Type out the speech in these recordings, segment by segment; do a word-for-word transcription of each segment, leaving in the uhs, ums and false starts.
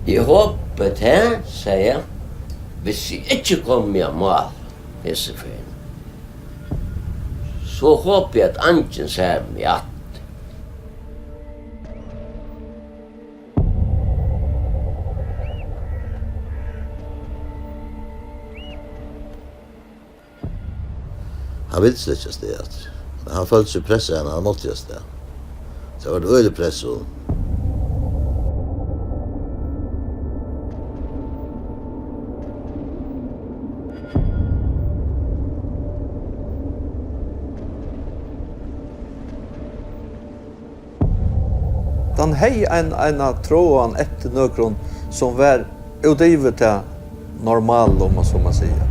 Eg hopi tað, segði hann, viss eg ikki komi á mál hesa ferð, so hopi eg, at eingin sær meg aftur. Hann vildi slett ikki avstað aftur, men hann følti seg pressaðan, hann mátti avstað. Tað var eitt øgiligt press á honum. Hann hevði ein, eina tráan eftir nøkrum, sum var út yvir tað normala, um man so má siga.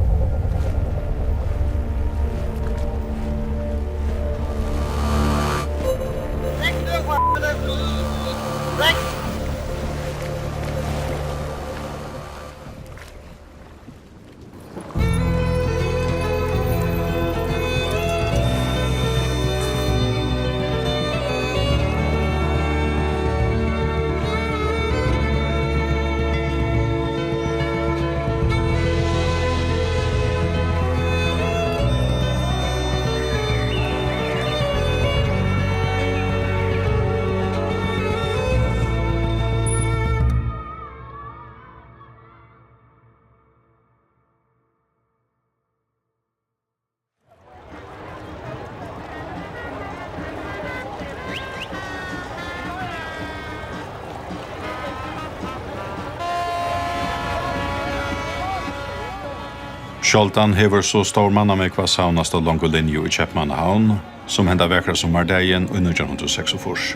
Sjáldan hevur so stór mannamúgva savnast á Longu Linju í Keypmannahavn, sum henda vakra summardagin í nítjan hundrað og seksogfýrs.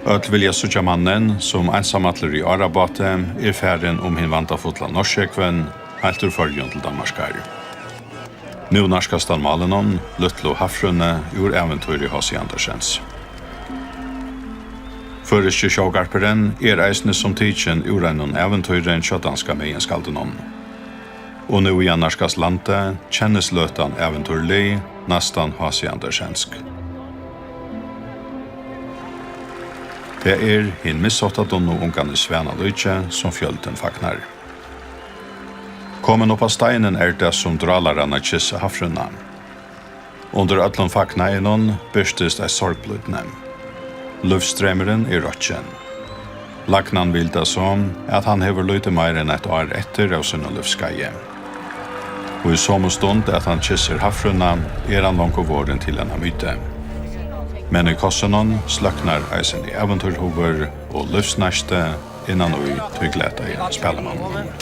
Øll vilja síggja mannin, sum einsamallur í árabáti er farin um hin vandafulla Norðsjógvin, heilt úr Føroyum til Danmarkar. Nú nærkast hann málinum, lítlu havfrúnni úr ævintýri H C Andersens. Føroyski sjógarpurin er eisini sum tikin úr einum ævintýri hjá danska meginskaldinum. Og nú í hann nærkast landi, kennist løtan ævintýrlig, næstan H C Andersensk. Tað er hin mishátta dunnuungan í svanalíki, sum fjøldin fagnar. Komin upp á steinin er tað, sum drálararnir kyssa havfrúnna. Undir øllum fagnaðinum birtist eitt sorgblídni. Lívsdreymurin er rokkin. Lagnan vil tað so, at hann hevur lítið meira enn eitt ár eftir av sínum lívsskeiði. Og í somu stund, at hann kyssir havfrúnna, er hann longu vorðin til eina mytu. Men í kossinum sløknar eisini ævintýrhugur og lívsneisti innan í tí glataða spælimanninum.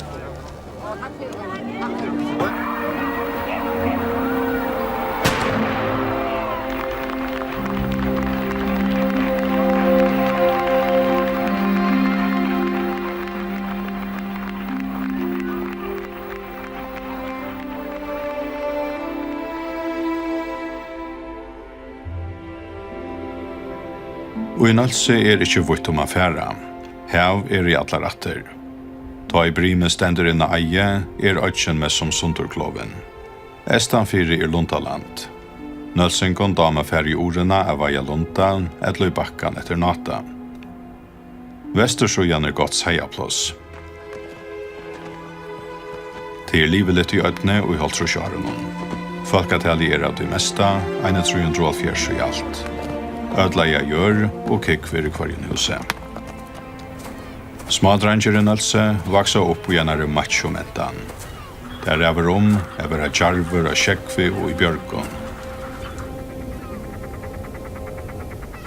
Í Nólsoy er ikki vítt um at fara. Hav er í allar ættir. Tá ið brimið stendur inn á Eiði, er oyggin mest sum sundurklovin. Eystanfyri er lundaland. Nólsoyingum dámar fara í urðina at veiða lunda ella í bakkan eftir náta. Vestursíðan er gott seiðapláss. Tað er liviligt í oynni í hálvtrýssárunum. Fólkatalið er av tí mesta, eini trý hundrað og hálvfjerðs í alt. Øll eiga jørð og kúgv eru í hvørjum húsi. Smádreingir í Nólsoy vaksa upp í einari macho-mentan. Tað ræður um at vera djarvur á sjógvi og í bjørgum.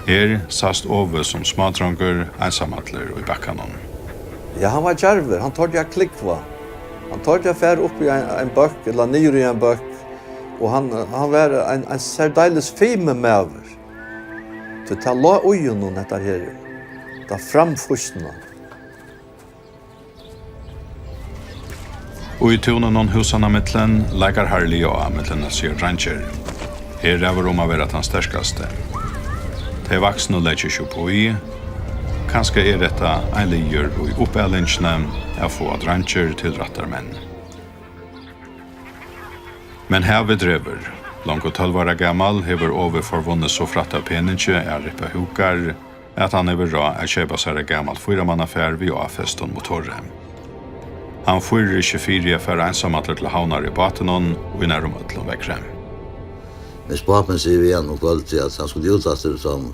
Her sæst Ove sum smádrongur einsamallur í bakkanum. Ja, hann var djarvur. Hann tordi at klúgva. Hann tordi at fara upp í ein, ein bøkk ella niður í ein bøkk. Og hann, hann var ein, ein serdeilis fimur maður. Tí tað lá í honum, hetta her, ta framfýsna. Og í túninum húsanna millum leikar harðliga á millum at siga dreingir. Her ræður um at vera tann sterkasti. Tey vaksnu leggja ikki upp í. Kanska er hetta ein liður í uppalingini at fáa dreingir til rættar menn. Men havið dregur. Longu tólv ára gamal hevur Ove forvunnið so frægt av peningi at rippa húkar, at hann hevur ráð at keypa sær eitt gamalt fýramannafar við áfestum motori. Hann fírir ikki fyri at fara einsamallur til Havnar í bátinum í nærum øllum veðri. Men pápin sigur við hann um kvøldið, at hann skuldi út aftur, sum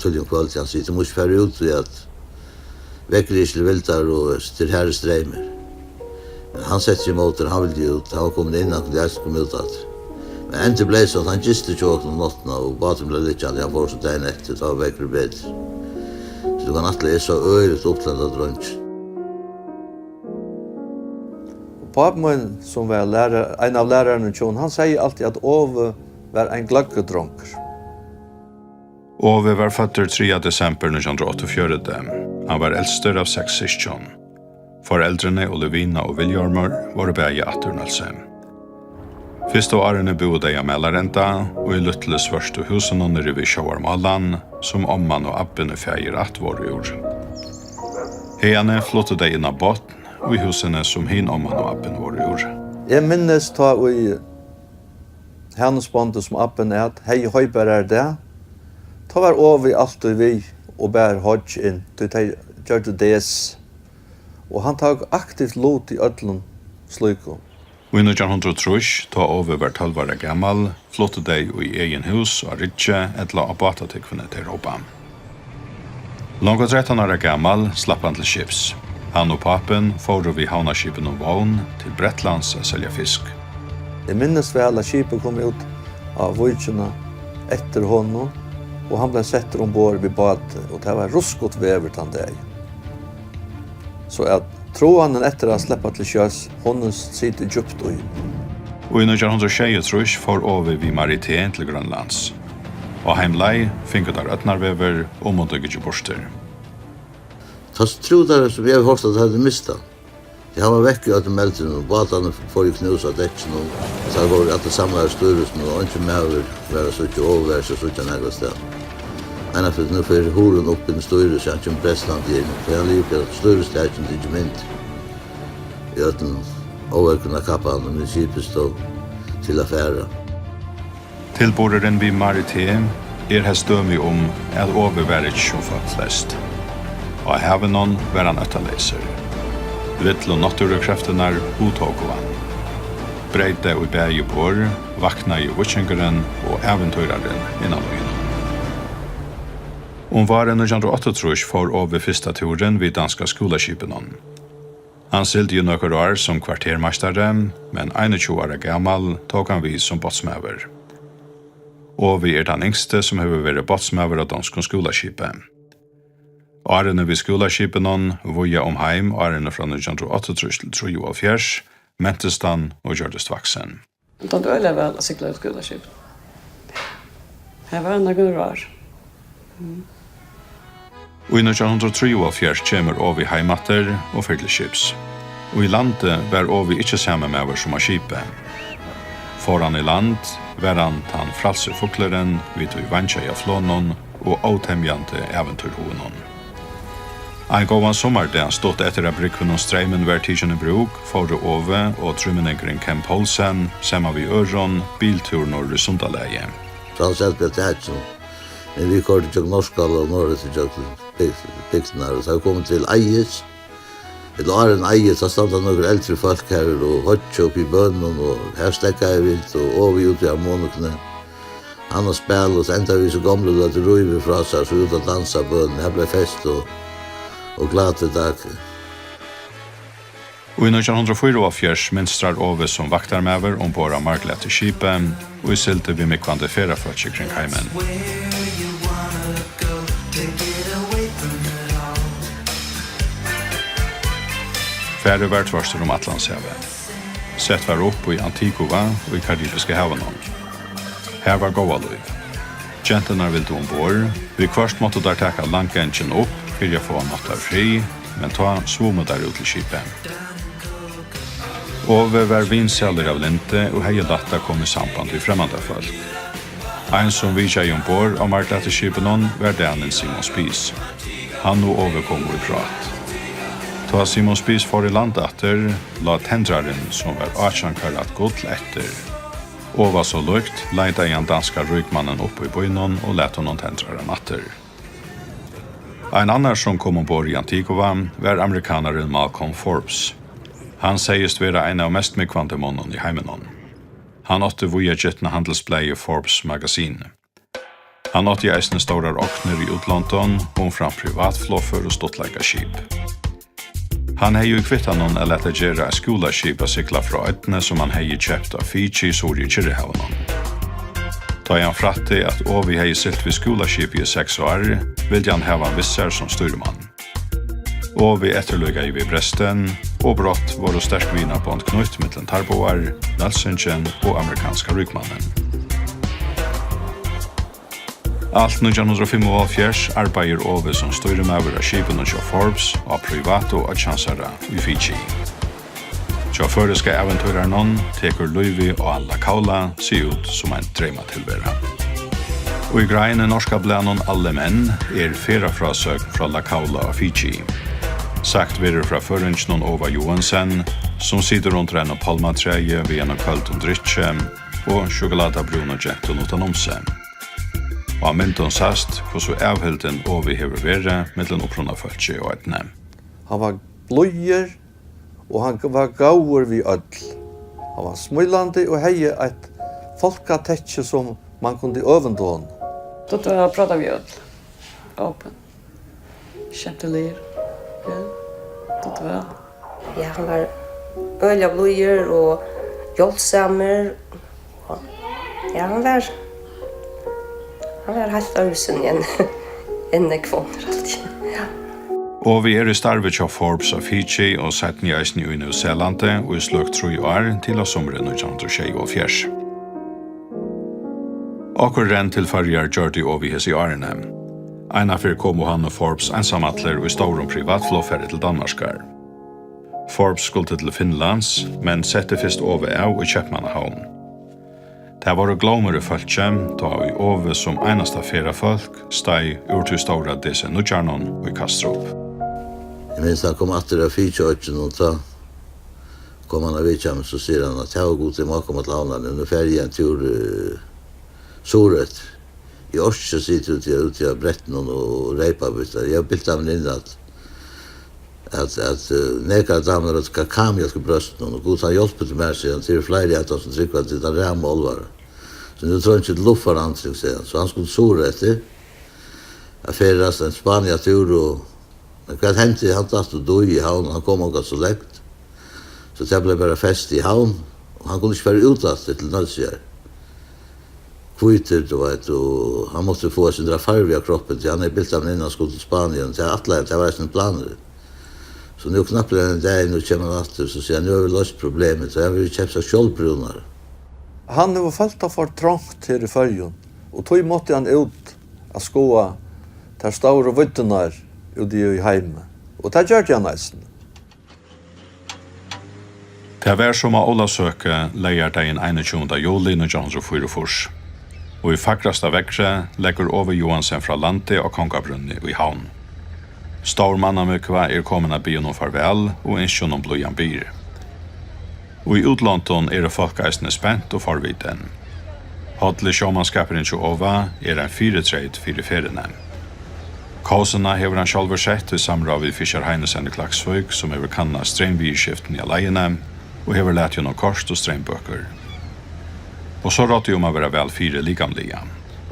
tíðliga um kvøldið. Hann sigur: "Tú mást ikki fara út, tí at veðrið er ikki til vildar, og tað er harður streymur." Men hann setti seg ímóti, hann vildi út. Hann var komin inn, hann kundi eisini koma út aftur. Men endin bleiv so, at hann gisti hjá okkum um náttina, og báturin bleiv liggjandi. Hann fór so dagin eftir, tá var veðrið betri. So tú kanst ætla, eg sá øgiliga upp til henda drongin. Og pápi mín, sum var lærar-, ein av lærarunum hjá honum, hann segði altíð, at Ove var ein gløggur drongur. Ove var føddur triðja desember nítjan hundrað og áttaogfjøruti. Hann var elstur av seks systkjum. Foreldrini Olivina og Vilhjálmur vóru bæði ættin úr Nólsoy. Fyrstu árini búðu tey á Malarenda, í lítlu svørtu húsunum niðri við sjóvarmálan, sum omman og abbin í faðirætt vóru úr. Haðani fluttu tey inn á Botn, í húsini, sum hin omman og abbin vóru úr. Eg minnist, tá ið Hanus bóndi, sum abbin æt, hevði hoybarardag, tá var Ove altíð við og bar hoyggj inn, tí tey gjørdu des, og hann tók aktivt lut í øllum slíkum. Í nítjan hundrað og trýss, tá Ove var tólv ára gamal, fluttu tey í egin hús á Ryggi, ella á Bátatúgvuni, tey rópa. Longu trettan ára gamal slapp hann til skips. Hann og pápin fóru við havnarskipinum Vón til Bretlands at selja fisk. Eg minnist væl, at skipið kom út á víkina eftir honum, og hann bleiv settur umborð við báti, og tað var ruskut veður tann dagin. So at tráanin eftir at sleppa til sjós, hon situr djúpt í. Í nítjan hundrað og sjeyogtrýss fór Ove við Marité til Grønlands. Á heimleið fingu teir ódnarveður og mundu gingið burtur. Tá trúðu teir, sum eg havi hoyrt, at teir høvdu mist hann. Tí hann var vekk í øllum veðrinum, og bátarnir fóru í knús á dekkinum, og teir vóru allir samlaðir í stýrinum, og eingin maður var at síggja, Ove var ikki at síggja nakað stað. Einaferð nú fer hurðin upp inn í stýrið, so hann kemur breslandi inn, tí hann liggur á stýristakið og tekur myndir í øllum óveðrinum á kappanum, meðan skipið stóð til at fara. Tilburðurin við Marité er helst dømi um, at Ove var ikki sum fólk flest. Á havinum var hann óttaleysur. Villu náttúrukreftirnar hugtóku hann. Breyt tað í bæði borð, vaknaði víkingurin og ævintýrarin innan í honum. Um várið nítjan hundrað og áttaogtrýss fór Ove fyrsta túrin við danska skúlaskipinum. Hann sigldi í nøkur ár sum kvartermeistari, men einogtjúgu ára gamal tók hann við sum bátsmaður. Ove er tann yngsti, sum hevur verið bátsmaður á donskum skúlaskipi. Árini við skúlaskipinum, víða um heim, árini frá nítjan hundrað og áttaogtrýss til trýoghálvfjerðs, mentist hann og gjørdist vaksin. Dámdi øgiliga væl at sigla við skúlaskipum. Har var hann nakrar ár. Mm. Í nítjan hundrað og trýoghálvfjerðs kemur Ove heim aftur og fer til skips. Í landi var Ove ikki sami maður sum á skipi. Fór hann í land, var hann tann frælsi fuglurin við tí veingjaða flogmanninum og ótemjandi ævintýrhuganum. Ein góðan summardag, stutt eftir at brúgvin um Streymin var tikin í brúk, fóru Ove og trímenningurin Ken Poulsen saman við øðrum biltúr norður í Sundalagið. So hann sat við takinum, men vit koyrdu gjøgnum Norðskála og norðureftir gjøgnum byg-, bygdirnar, og tá vit komu til Eiðis, ella áðrenn Eiði, tá standa nøkur eldri fólk har og hoyggja uppi í bønum, og har steðgaðu vit, og Ove úti í harmonikuni. Hann á spæl, og so enda við, so gomlu løtu rívi frá sær, so út at dansa bønum. Har bleiv fest og, og glatt í dag. Í nítjan hundrað og fýraoghálvfjerðs mynstrar Ove sum vaktarmaður umborð á Marglæti skipi, ið sigldi við múgvandi ferðafólki kring heimin. Farið var tvørtur um Atlantshavið. Sett var upp í Antigua í Karibiska havinum. Har var góða lív. Genturnar vildu umborð. Viðhvørt máttu tær taka landgangin upp fyri at fáa náttarfrið, men tá svumu tær út til skipið. Ove var vinsælur av lyndi og hevði lætt at koma í samband við fremmandafólk. Ein, sum vitjaði umborð á Marglætisskipinum, var danin Simon Spies. Hann og Ove komu í prát. Tá Simon Spies fór í land aftur, lá tendrarin, sum var átjan karat gull, eftir. Ove so líkt, leitaði hann danska ríkmannin upp í býnum og læt honum tendraran aftur. Ein annar, sum kom umborð í Antigua, var amerikanarin Malcolm Forbes. Hann segðist vera ein av mest múgvandi monnum í heiminum. Hann átti víðagitna handilsblaðið Forbes Magazine. Hann átti eisini stórar ognir í útlondum, umframt privatflogfør og stuttleikaskip. Hann hevði í kvittanum at lata gera eitt skúlaskip at sigla frá oynni, sum hann hevði keypt á Fiji suður í Kyrrahavinum. Tá ið hann frætti, at Ovi hevði siglt við skúlaskipi í seks ár, vildi hann hava hann við sær sum stýrimann. Ovi eftirlíkaði við bresti, og brátt vóru sterk vinabond knýtt millum teir báðar, nólsoyingin og amerikanska ríkmannin. Alt nítjan hundrað og fimmoghálvfjerðs arbeiðir Ovi sum stýrimaður á skipinum hjá Forbes á privatu oyggj hansara í Fiji. Hjá føroyska ævintýraranum tekur lívið á La Caola seg út sum ein dreymatilvera. Í greinini í norska blaðnum Alle Menn er ferðafrásøgn frá La Caola á Fiji. Sagt verður frá føroyinginum Ova Joensen, sum situr undir einum pálmatræi við einum køldum drykki og sjokulátabrúnum gentum uttan um seg. Og á myndum sæst, hvussu avhildin Ovi hevur verið millum upprunafólkið á oynni. Hann var blíður, og hann var góður við øll. Hann var smílandi og hevði eitt fólkatekki, sum mann kundi øvunda honum. Dugdi væl at práta við øll. Opin. Skemtiligur. Ja, dugdi væl. Ja, hann var øgiliga blíður og hjálpsamur. Og, ja, hann var, hann var heilt øðrvísi enn, enn nógv onnur, altíð. Ja. Ovi er í starvi hjá Forbes á Fiji og seinni eisini í Nýsælandi í sløkk trý ár til á sumri nítjan hundrað og sjeyoghálvfjerðs. Okkurt renn til Føroyar gjørdi Ovi hesi árini. Einaferð komu hann og Forbes einsamallir í stórum privatflogfari til Danmarkar. Forbes skuldi til Finnlands, men setti fyrst Ovi av í Keypmannahavn. Tað vóru glómur í fólki, tá ið Ovi sum einasta ferðafólk steig úr tí stóra D C níggju í Kastrup. Eg minnist, hann kom aftur av Fiji-oyggjunum, og tá kom hann at vitja meg, so sigur hann, at: "Tað var gott, eg má koma til Havnar, nú fari eg ein túr, eh, suðureftir. Eg orki ikki at sita úti, úti á brettinum og reypa við tað. Eg havi bilað meg inn at, at, at, eh, nakrar damur høvdu kakamjólk í brjóstinum, og Gud, hann hjálpi til mær, sigur hann, tað eru fleiri av teimum, sum trúgva, at tað er rama álvara. So nú treingir til luftforandring," sigur hann. So hann skuldi suðureftir at ferðast ein Spania-túr, og, men hvat hendi? Hann datt útí í Havn, hann kom ongan so langt. So tað bleiv bara fest í Havn, og hann kundi ikki fara út aftur til Nólsoyar. Hvítur, tú veit, og hann mátti fáa seg ein farva á kroppin, tí hann hevði bilað hann inn, hann skuldi til Spania, og tað ætlaði hann, tað var eisini planurin. So nú knappliga ein dagin, nú kemur hann aftur, so sigur hann: "Nú hava vit loyst problemið," so hann hevur keypt sær skjoldbrúnar. Hann hevur følt tað for trongt her í Føroyum, og tí mátti hann út at skoða tær stóru víddirnar úti í heimi, og tað gjørdi hann eisini. Tað var sum á Ólavsøku leygardagin einogtjúgunda juli nítjan hundrað og fýraogfýrs. Og í fagrasta veðri leggur Ovi Joensen frá landi á Kongabrúnni í Havn. Stór mannamúgva er komin at biðja honum farvæl og ynskja honum blíðan byr. Og í útlondum eru fólk eisini spent og forvitin. Holli sjómanskapurin hjá Ova er ein fyritreyt fyri ferðini. Kósina hevur hann sjálvur sett í samráð við Fischer Heinesen í Klaksvík, sum hevur kannað streymviðurskiftini á leiðini og hevur latið honum kort og streymbøkur. Og so ráddi um at vera væl fyri likamliga.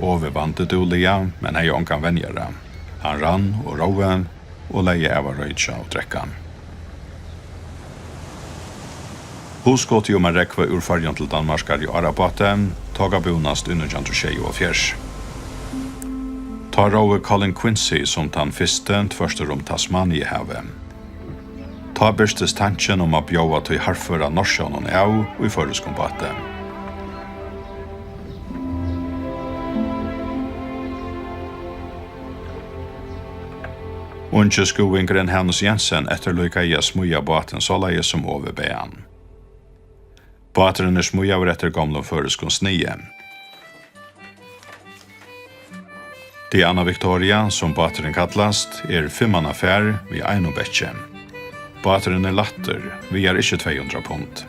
Ovi vandi dúgliga, men hevði ongan venjara. Hann rann og róði og legði av at roykja og drekka. Hugskotið um at rógva úr Føroyum til Danmarkar í árabáti tók at búnast í nítjan hundrað og sjeyoghálvfjerðs. Tá róði Colin Quincey sum tann fyrsti tvørtur um Tasmaniuhavið. Tá birtist tankin um at bjóða tí harðføra Norðsjónum av í føroyskum báti. Ungi skúvoyingurin Hanus Jensen eftirlíkaði at smíða bátin soleiðis, sum Ovi bað hann. Báturin er smíðaður eftir gomlum føroyskum sniði. Diana Victoria, sum báturin kallast, er fimmmannafarið við einum bekki. Báturin er lættur, vigar ikki tvey hundrað pund.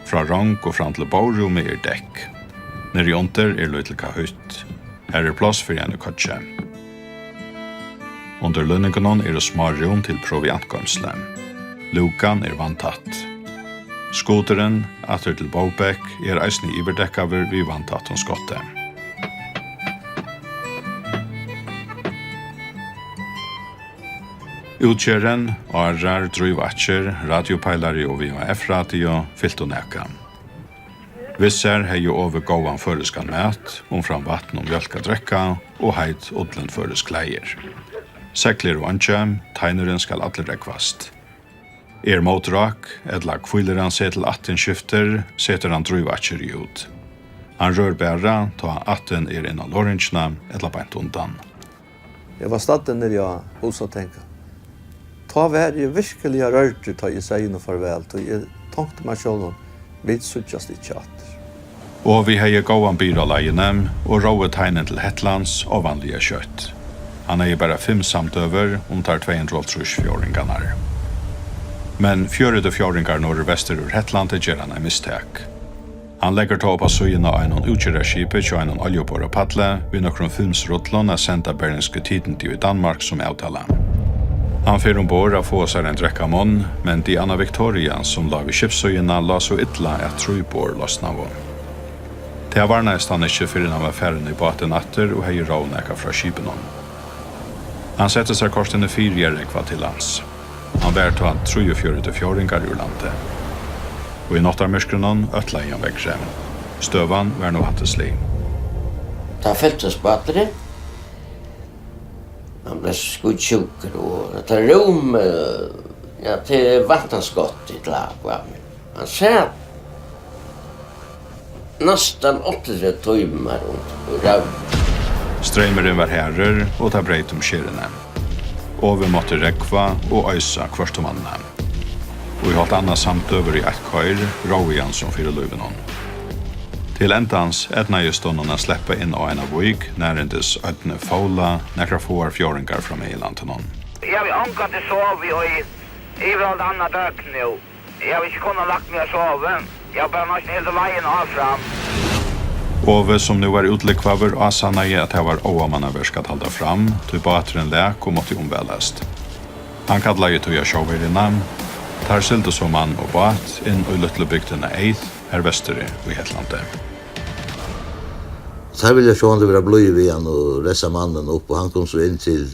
Frá rong og fram til bógrúmið er dekk. Niðri undir er lítil kahytt. Har er pláss fyri eini koyggju. Undir líningunum eru smá rúm til proviantgoymslu. Lúkan er vatntætt. Skuturin, aftur til Bovbek, er eisini yvirdekkaður við vatntættum skotti. Útgerðin, árar, drívakkir, radiopeilari og V H F-radio fyltu nakað. Við sær hevði Ove góðan føroyskan mat, umframt vatn og mjólk at drekka, og heit ullin føroysk klæðir. Seglið er einki, teinurin skal allur rógvast. Er mótrák, ella hvílir hann seg til ættin skiftir, setur hann drívakkir út. Hann rør bara, tá ættin er inn á Loðringina ella beint undan. Eg var staddur niðri á Húsatangan. Tá var eg virkiliga rørdur, tá eg segði honum farvæl, tí eg tonkti mær sjálvum, vit síggjast ikki aftur. Ovi hevði góðan byr á leiðini og róði teinin til Hetlands óvanliga skjótt. Hann hevði bara fimm samdøgur um teir tvey hundrað og hálvtrýss fjórðingarnar. Men fjøruti fjórðingar norðurvestur úr Hetlandi ger hann eitt mistak. Hann leggur tá upp á síðuna á einum útgerðarskipi hjá einum oljuborapalli við nøkrum filmsrullum at senda Berlingske Tidende í Danmark sum avtalað. Hann fer umborð at fáa sær ein drekkamunn, men Diana Victoria, sum lá við skipssíðuna, lá so illa, at trý borð losnaðu. Tað varnaðist hann ikki, fyrr enn hann var farin í bátin aftur og hevði róð nakað frá skipinum. Hann setti sær kortini fyri at rógva til lands. Hann var tá trýogfjøruti fjórðingar úr landi. Og í náttarmyrkrinum øtlaði hann veðrið. Støðan var nú hættislig. Tá fyltist báturin. Hann bleiv skítsjúkur og hetta rúm, eh, ja, tað er vatnarskott til akvamin. Hann sat næstan áttaogtretivu tímar og, og ræv. Streymurin var harður, og tað breyt um skerini. Ovi mátti rógva og oysa hvørt um annað. Og í hálvt annað samdøgur í eitt koyr róði hann sum fyri lívinum. Til endans eydnaðist honum at sleppa inn á eina vík nærhendis oynni Fóla, nakrar fáar fjórðingar frá meginlandinum. Eg havi ongantíð sovið í yvir hálvt annað døgn nú. Eg havi ikki kunnað lagt meg at sova. Eg havi bara næstan hildið leiðina áfram. Ovi, sum nú var útlúgvaður, ásannaði, at tað var óamannaverk at halda fram, tí báturin lak og mátti umvælast. Hann kallaði tí á sjóverjuna. Teir sigldu so mann og bát inn í lítlu bygdina Eið, har vesturi í Hetlandi. Teir vilja sjálvandi vera blíðir við hann og ressa mannin upp, og hann kom so inn til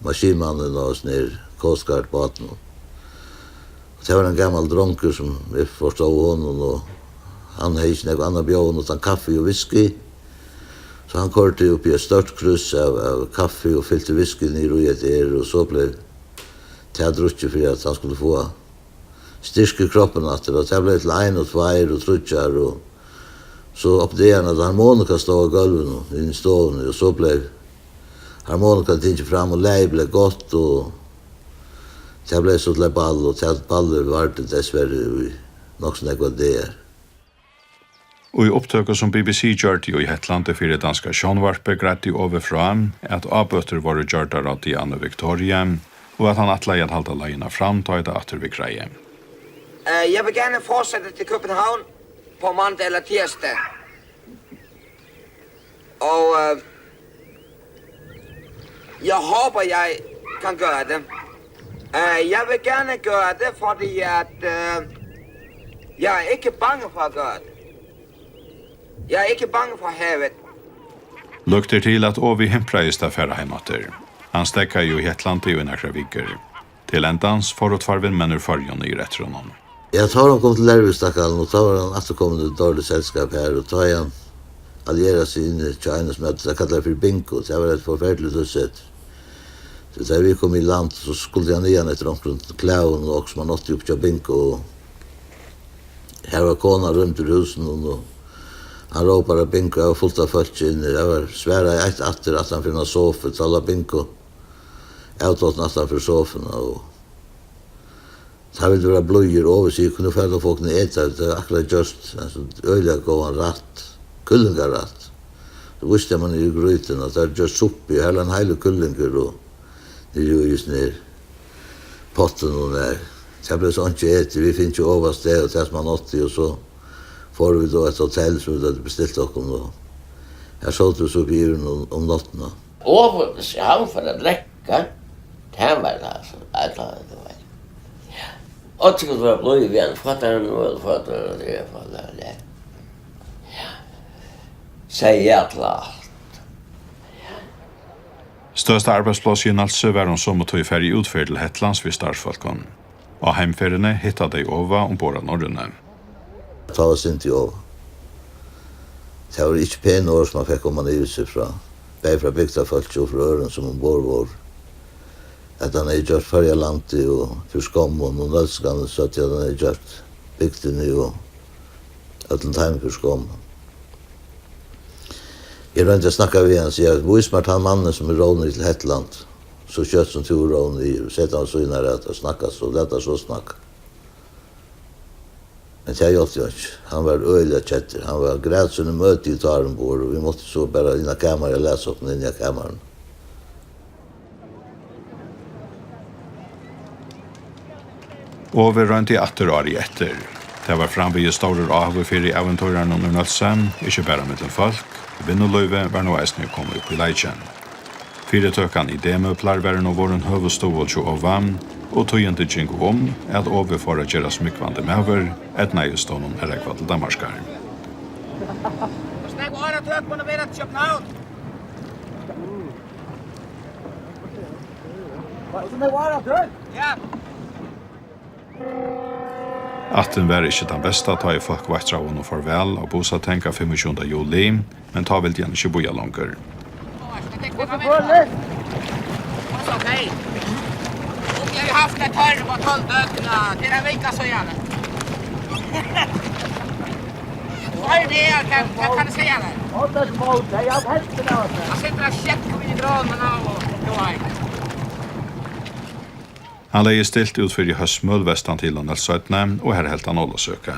maskinmannin á hesum her Coast Guard bátinum. Og tað var ein gamal drongur, sum eg forstóð honum, og hann hevði ikki nógv annað at bjóða honum uttan kaffi og whisky. So hann koyrdi upp í eitt stórt krúss av, av kaffi og fylti whisky niður í hetta her, og so bleiv tað drukkið fyri, at hann skuldi fáa styrk í kroppin aftur, og tað bleiv til ein og tveir og tríggjar, og so uppdagaði hann, at harmonika stóð á gólvinum inni í stovuni, og so bleiv harmonikan tikin fram, og lagið bleiv gott, og tað bleiv so til eitt ball, og tað ballið vardi dessverri í nokk so nógvar dagar. Í upptøku, sum B B C gjørdi í Hetlandi fyri danska sjónvarpið, greiddi Ovi frá, at ábøtur vóru gjørdar á Diana Victoria, og at hann ætlaði at halda leiðina fram, tá ið tað aftur viðraði. Øh, jeg vil gerne fortsætte til København på mandag eller tirsdag. Og, øh, jeg håber, jeg kan gøre det. Øh, jeg vil gerne gøre det, fordi at, øh, jeg er ikke bange for at gøre det. Jeg er ikke bange for havet. Líkt er til, at Ovi himpraðist at fara heim aftur. Hann steðgaði í Hetlandi í nakrar vikur. Til endans fóru tveir vinmenn úr Føroyum niður eftir honum. Ja, tá var hann komin til Leirvík, stakkalin, og tá var hann aftur komin í dårligt selskab her, og tá er hann allierað seg inn í China, sum tað kallar fyri Bingo. Tað var eitt forferdiligt hússetur. So tá vit komu í land, so skuldi hann niðan eftir onkrum klæðum og okkurt, sum hann átti uppi hjá Bingo, og har var konan rýmd úr húsinum, og hann rópar á Bingo, har var fult av fólki inni. Har var, svaraði eitt aftur, aftan fyri eina sofu, tá lá Bingo avdottin aftan fyri sofuna, og teir vildu vera blíðir, og Ovi sigur: "Kunnu fara til at fáa okkum at eta, vit hava akkurát gjørt ein so øgiliga góðan rætt, kyllingarætt." So vísti hann mær niður í grýtuna, at teir gjørt suppu, og har lá ein heilur kyllingur, og niðri í hesum her pottinum har. Tað bleiv so einki etið, vit fingu ovast tað og tað, sum hann átti, og so fóru vit á eitt hotell, sum vit høvdu bestilt okkum, og har sótu vit so uppi yvir um, um náttina. Ovi, hann fór at drekka. Tað var tað, so, at tað, tað var. Og til at blíva við ein, fátt er nú, fátt er nú, fátt er nú. Segði ja til alt. Størsta arbeiðspláss í Nólsoy var um somu tíð farið í útferð til Hetlands við starvsfólkum. Á heimferðini hitta tey Ova umborð á Norrønu. Tá var synd í Ova. Tað vóru ikki pen orð, sum hann fekk oman yvir seg frá, bæði frá bygdarfólki og frá øðrum, sum umborð vóru, at hann hevði gjørt Føroya landi og fyri skommum, og Nólsoyingarnir søgdu, at hann hevði gjørt bygdini og øllum teimum fyri skommum. Eg royndi at snakka við hann og siga: "Vís mær tann mannin, sum er róð niður til Hetland, so skjótt sum tú er róð niður, set hann við síðuna av at snakka, so lat hann so snakka." Men tað hjálpti jú ikki. Hann var øgiliga keddur. Hann var, græt sínum møti í tárum, og vit máttu so bara inn á kamarið og læsa okkum inn í kamarinum. Ove royndi aftur árið eftir. Tað var framvegis stórur áhugi fyri ævintýrarunum úr Nólsoy, ikki bara millum fólk, vinnulívið var nú eisini komið upp í leikin. Fyritøkan Idemøblar var nú vorðin høvuðsstuðul hjá Ova, og tíðindi gingu um, at Ove fór at gerast múgvandi maður, eydnaðist honum at rógva til Danmarkar. Hvor snakk var det, at man har været i København? Hvor snakk var det, at Ja. Ættin var ikki tann besta, tá ið fólk veittraðu honum farvæl á Búsatenga fimmogtjúgunda juli, men tá vildi hann ikki bíða longur. Okej. Og vi har ju haft det torrt på tolv døgn, og det er en vecka så gärna. Hva er det, kan, hva kan jeg si her? Hold deg på, det er helt det der. Jeg sitter og sjekker mine droner nå, og det var ikke. Hann legði stilt út fyri Høsmøl vestan til á Nólsoynni, og har helt hann ólavsøku.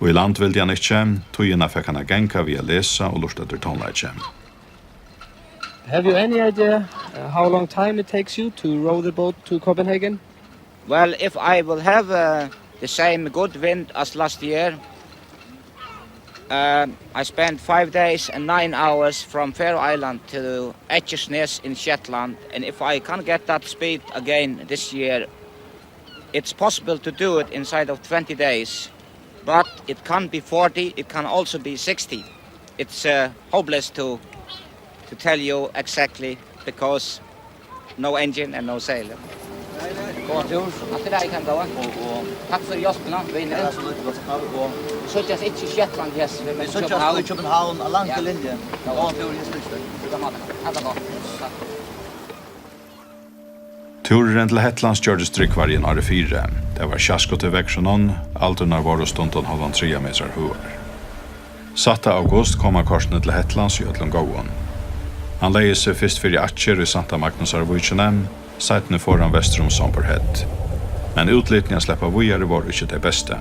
Og í land vildi hann ikki, tíðina fekk hann at ganga við at lesa og lurta eftir tónleiki. Have you any idea, uh, how long time it takes you to row the boat to Copenhagen? Well, if I will have, uh, the same good wind as last year, uh, I spent five days and nine hours from Faroe Island to Akershus in Shetland, and if I can get that speed again this year, it's possible to do it inside of twenty days, but it can be forty, it can also be sixty. It's, uh, hopeless to, to tell you exactly because no engine and no sail. Góðan túr. Alt í lagi, kann góða. Og, og takk fyri hjálpina, vinur. Ja, so lítið gott, takk. Og síggjast ikki í Shetland, yes, men vit síggjast í København, á langri linju. Ja. Góðan túr, yes, takk. Líka máta. Takk, takk. Túrurin til Hetlands gjørdist drúgvari enn árið fyri. Tað var sjaskut í veðrinum, aldurnar vóru stundum hálvan triðja metrar høgar. Sætta august kom hann kortini til Hetlands í øllum góðum. Hann legði seg fyrst fyri akker í Santa Magnusarvíkini, seinni fór hann vestur um Somborhead. Men útlitini at sleppa víðari vóru ikki tey bestu.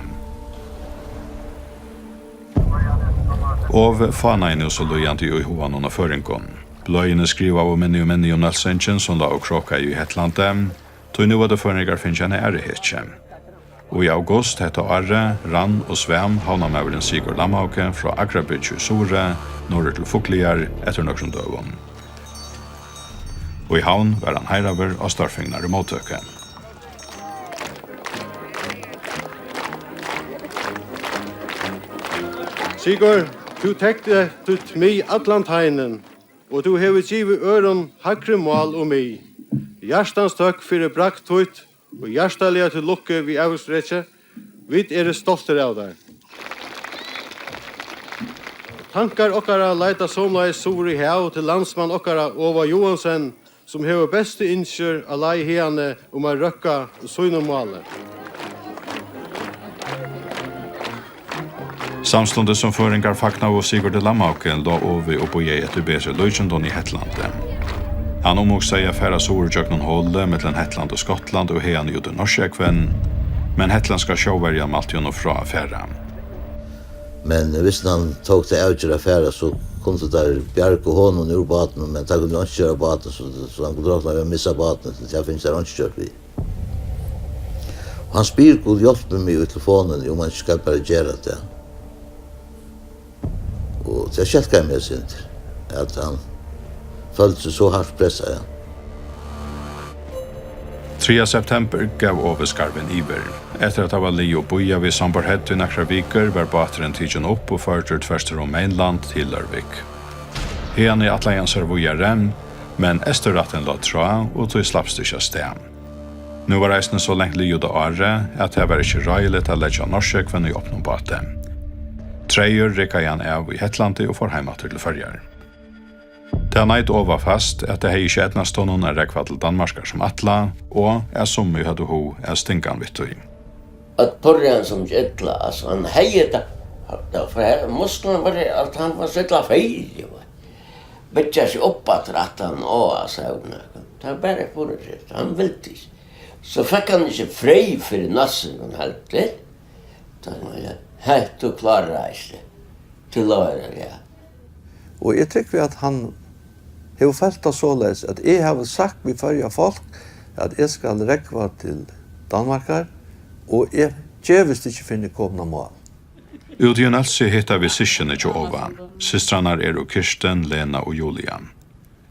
Ove fánaði nú so líðandi í huganum á føroyingum. Bløðini skrivaðu minni og minni um Nólsoyingin, sum lá og krókaði í Hetlandi, tí nú høvdu føroyingar fingið eina aðra hetju. Og í august hetta árið rann og svam havnarmaðurin Sigurd Lamhauge frá Akrabyrgi í Suðuroy norður til Fugloyar eftir nøkrum døgum. Og í Havn var hann heiðraður á stórfingnari móttøku. Sigurd, tú tekti títt mið allan teinin, og tú hevur givið øðrum hægri mál og mið. Hjartans tøkk fyri bragd títt og hjartaliga til lukku við avreksstrekið. Vit eru stoltir av tær. Tankar okkara leita somuleiðis suður í hav til landsmann okkara, Ova Joensen, sum hevur bestu ynskir á leið hiðani um at røkka sínum máli. Samstundis sum føroyingar fagnaðu Sigurdi Lamhauge, lá Ove og bíðaði eftir betri líkindum í Hetlandi. Hann umhugsaði at fara suður gjøgnum holið millum Hetland og Skotland og haðani út í Norðsjógvin, men hetlendska sjóverjan mælti honum frá at fara. Men viss hann tók ta avgerð at fara, so kundu teir bjarga honum úr bátinum, men teir kundu einki gera bátin, so, so hann kundi rokna við at missa bátin, so tað fingu teir einki gjørt við. Og hann spyr Gud hjálpi meg í telefonini, um hann ikki skal bara gera tað. Og tað skelkaði meg eitt sindur, at hann følti seg so hart pressaðan. Triðja september gav Ove skarvin yvir. Eftir at hava ligið og bíðað við Samborhead í nakrar vikur, var báturin tikin upp og førdur tvørtur um Mainland til Leirvík. Haðani ætlaði hann sær víðari, men eysturrættin lá trá, og tí slapst ikki avstað. Nú var eisini so langt liðið út á árið, at tað var ikki ráðiligt at leggja á Norðsjógvin í opnum báti. Treyður riggaði hann av í Hetlandi og fór heim aftur til Føroyar. Tað neit Ova fast, at tað hevði ikki eydnast honum at rógva til Danmarkar sum ætlað, og at summi høvdu hug at stinga hann við tí. At purra hann sum illa, altso, hann hevði tað, tað, for her, musklan var, at hann var so illa fyri, va. Byggja seg upp aftur, at hann, á, altso, tað var bara purra, hann vildi ikki. So fekk hann ikki frið fyri Nólsoyn heldur. Tá var tað, hey, tú klárar tað ikki. Tú klárar, ja. Og eg trúgvi, at hann hevur følt tað soleiðis, at eg havi sagt við Føroya fólk, at eg skal rógva til Danmarkar, og eg gevist ikki, fyrr enn eg komin á mál. Úti í Nólsoy hitta vit systkini hjá Ova. Systrarnar eru Kirsten, Lena og Julia.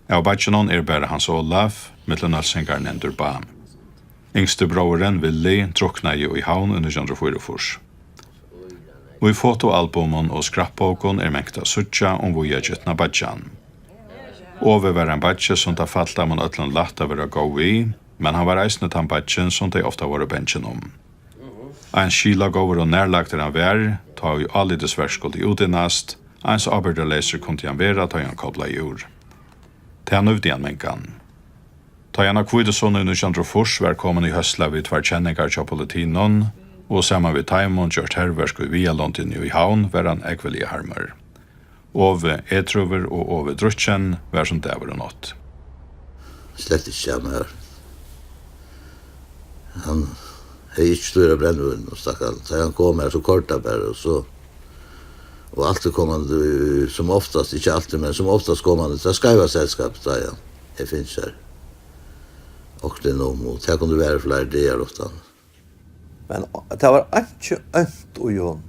Av beiggjunum er bara Hans Olaf, millum nólsoyingar nevndur Ba. Yngsti bróðirin, Willy, druknaði í Havn í nítjan hundrað og fýraogfýrs. Í fotoalbumum og skrappbókum er mangt at síggja um víðagitna beiggjan. Ove var ein beiggi, sum tað falt teimum øllum lætt at vera góð við, men hann var eisini tann beiggin, sum tey ofta vóru bangin um. Eins skilagóður og nærlagdur hann var, tá ið álitisverk skuldi útinnast, eins ábyrgdarleysur kundi hann vera, tá ið hann koplaði úr. Tað nívdi hann mangan. Tá ið hann á hvítusunnu í nítjan hundrað og fýrs var komin í høsla við tveir kenningar hjá politinum og saman við teimum gjørt herverk í Viðarlundini í Havn, var hann ógvuliga harmur. Ove edrúur og Ove drukkin var sum dagur og nátt. Slett ikki sama har. Hann hevði ikki stýr á brennivíninum, stakkar. Tá hann kom har, so koyrdi hann bara, og so, og altíð kom hann, eh, sum oftast, ikki altíð, men sum oftast kom hann í tað skeiva selskapið, tá ið hann, eg finnst her. Okkum um, og tað kundi vera fleiri dagar uttan. Men tað var einki ónt í honum.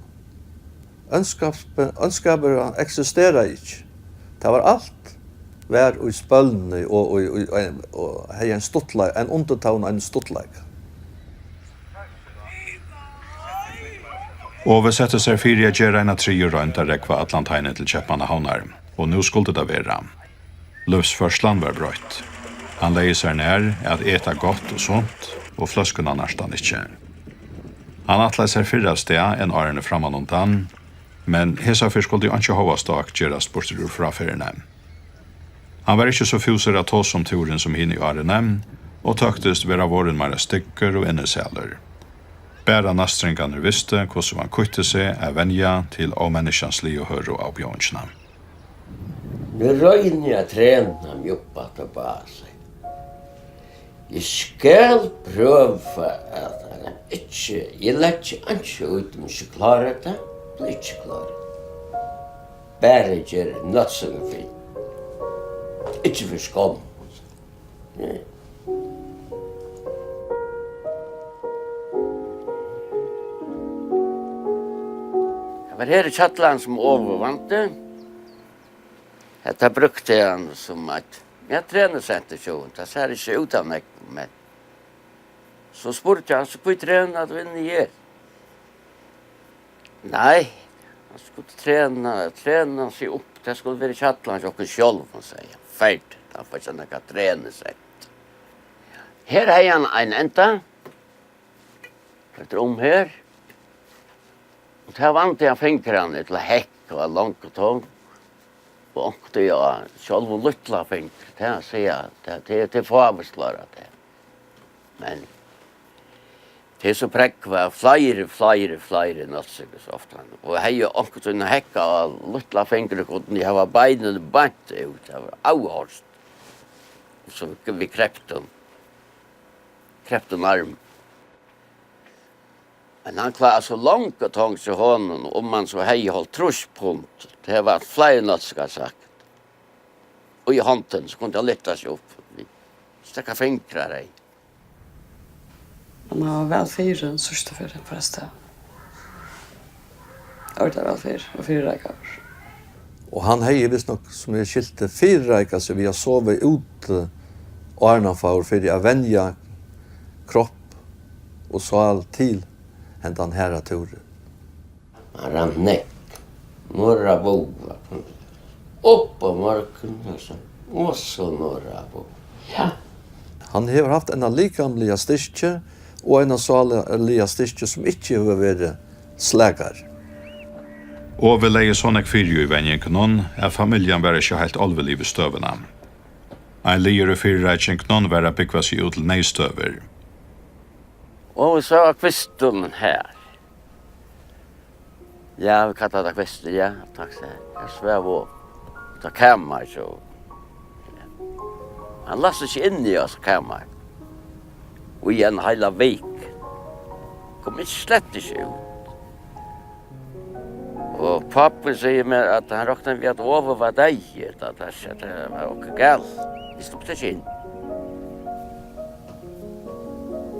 Ónskap-, ónskapurin eksisteraði ikki. Tað var alt var í spølni og, og, og, og hevði ein stuttleik, ein undirtón, ein stuttleika. Ove setti sær fyri at gera eina triðju roynd at rógva allan teinin til Keypmannahavnar, og nú skuldi tað vera. Lívsførslan var broytt. Hann legði sær nær at eta gott og sunt, og fløskuna narti hann ikki. Hann ætlaði sær fyrr avstað enn árini frammanundan, men hesa ferð skuldi einki hóvasták gerast burtur úr fráferðini. Hann var ikki so fúsur at tosa um túrin sum hini árini, og tóktist vera vorðin meira styggur og inniselur. Bara næstringarnir vistu, hvussu hann kýtti seg at venja til ómenniskjansligu hørðu avbjóðingina. Nú royni eg at trena meg upp aftur á seg. Eg skal prøva at ikki, eg leggi einki út, um eg ikki klári tað, blívi ikki klárur. Bara ger náttsøgufilm. Ikki fyri skomm. Tað var her í kjallaranum, sum Ove vandi. Hetta brúkti hann sum eitt, ja, treningssenter hjá honum. Tað sær ikki út av nógvum, men so spurdi hann, so hví trenar tú inni her? Nei, hann skuldi trena, trena seg upp. Tað skuldi vera í kjallaranum hjá okkum sjálvum, segði hann. Ferdigt, hann fekk sær nakað treningssett. Her hevði hann ein enda. Hetta er um her. Og tað vandi hann fingrarnar til at hekka á long og tong. Og onkuntíð á sjálvum lítla fingri, tað at siga, tað, tað, tað er fáur sum klárar tað. Men tað er so prógvað fleiri, fleiri, fleiri náttsøgur so ofta. Og hevði eg onkuntíð hekkað á lítla fingri, kundi eg hava beinini beint út, tað var óhoyrt. So við kreptum, kreptum arm. Men hann klárar so long og tong hjá honum, um hann so hevði hálvtrýss pund. Tað var fleiri náttsøgur sagt. Og í hondini, so kundi hann lyfta seg upp. Stakka fingrar, hey. Men hann var væl fyri síðstu ferð hann fór avstað. Ordiliga væl fyri og fyrireikaður. Og hann hevði vist nokk, sum eg skilti, fyrireikað seg við at sova úti, áðrenn hann fór, fyri at venja kropp og sál til hendan harða túrin. Hann rann nógv. Norðara Vág. Upp á morgun, og so, og so Norðara Vág. Ja. Hann hevur havt eina likamliga styrki og eina sálarliga styrki, sum ikki hevur verið slakari. Ove legði so nógv fyri í venjingunum, at familjan var ikki heilt álvarslig við støðuna. Ein liður í fyrireikingunum var at búgva seg út til neyðstøður. Og vit sóu á kvistin her. Ja, vit kalla tað kvistin, ja. Takk, sær. Her svav vit. Tað kamar, so. Hann læsti seg inn í hasa kamar. Og í eina heila viku. Kom ikki, slett ikki út. Og pápi sigur mær, at hann roknaði við, at Ove var deyður, at tað, at tað var okkurt galið. Vit sluppu ikki inn.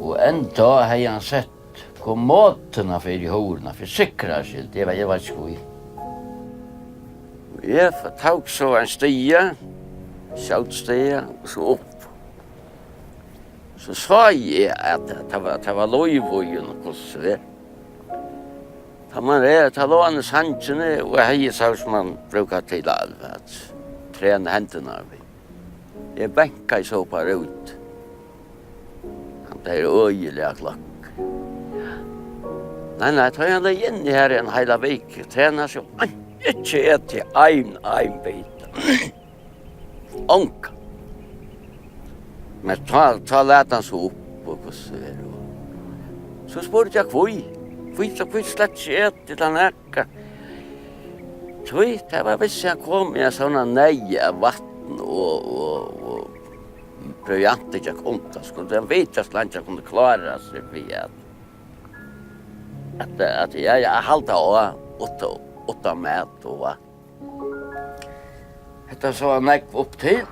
Og enntá hevði hann sett kommoduna fyri hurðina, fyri sikkerheits skyld. Eg var, eg var ikki í. Eg f-, tók so ein stiga, skjótstiga, og so upp. So sá eg, at tað var, tað var lív í honum, hvussu er. Tá man er, tá lá hann í songini og hevði sá, sum man brúkar til at, at trena hendurnar við. Eg bankaði so bara út. Hann bleiv øgiliga kløkkur. Nei, nei, tá hann legði inn í her ein heila viku, tað er so, ikki etið ein, ein bita. Ongan. Men tá, tá læt hann so upp, og hvussu er, og so spurdi eg, hví? Hví, hví slett ikki etið til hann nakað? Tí tað var, viss hann kom í ein sovorðnan neyð av vatn og, og, og provianti gekk undan, skuldi hann vitjast leingi, hann kundi klára seg við at, at, at, ja, ja, halda á, uttan, uttan mat og vatn. Hetta sá hann nógv upp til.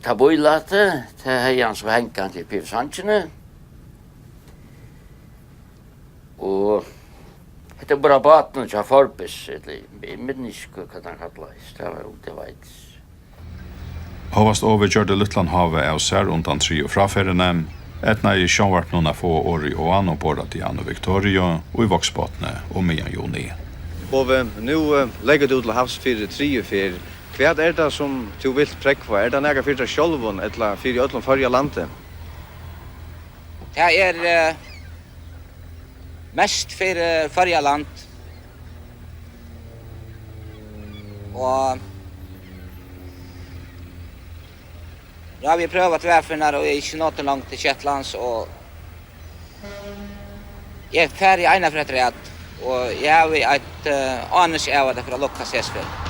Tað bílætið, tað hevði hann so hangandi uppi í songini. Og hetta er bara báturin hjá Forbes, ella eg minnist ikki, hvat hann kallaðist. Tað var, um tað veit. Hóast Ove gjørdi lítlan háva av sær undan triðju fráferðini, eydnaðist sjónvarpinum at fáa orðið á hann umborð á Diana Victoria í Vágsbotni um miðjan juni. Ove, nú, eh, leggur tú til havs fyri triðju ferð. Hvat er tað, sum tú vilt prógva? Er tað nakað fyri teg sjálvan ella fyri øllum Føroya landi? Tað er, eh, mest fyri Føroya land. Og nú havi eg prøvað tvær ferðir, og eg eri ikki nátt langt til Shetlands, og eg fari eina ferð afturat, og eg havi eitt, eh, ánilsi av, at tað fer at lukkast hesa ferð.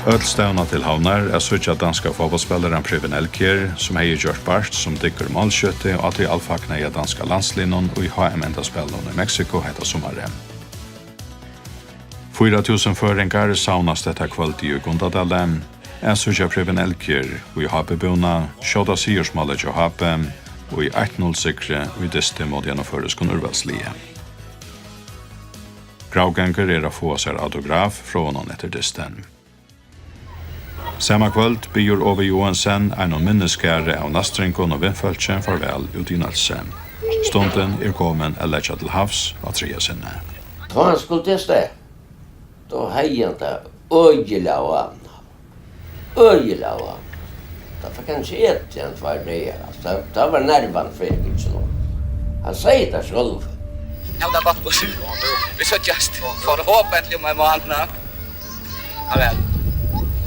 Øll stevna til Havnar at síggja danska fótbóltsspælaran Preben Elkjær, sum hevði gjørt bart sum dyggur málskjútti á tí alfagnaða danska landsliðnum í H M-endaspælinum í Mexico hetta summarið. Fýra túsund føroyingar savnast hetta kvøldið í Gundadali at síggja Preben Elkjær í H B-búna skjóta sigursmálið hjá H B í eitt null sigri í dysti móti einum føroyskum úrvalsliði. Gravgangur er at fáa sær autograf frá honum eftir dystin. Sama kvøld biður Ove Joensen einum minnisgarði av næstringum og vinfólki farvæl úti í Nólsoy. Stundin er komin at leggja til havs á triðja sinni. Tá hann skuldi avstað, tá hevði hann tað øgiliga vana. Øgiliga vana. Tá fekk hann ikki etið hann tveir dagar, altso. Tá, tá var nervan fyri, ikki nokk. Hann segði tað sjálvur. Ja, tað er gott, Bosse. Vit síggjast forhåpentliga um ein mánað. Farvæl.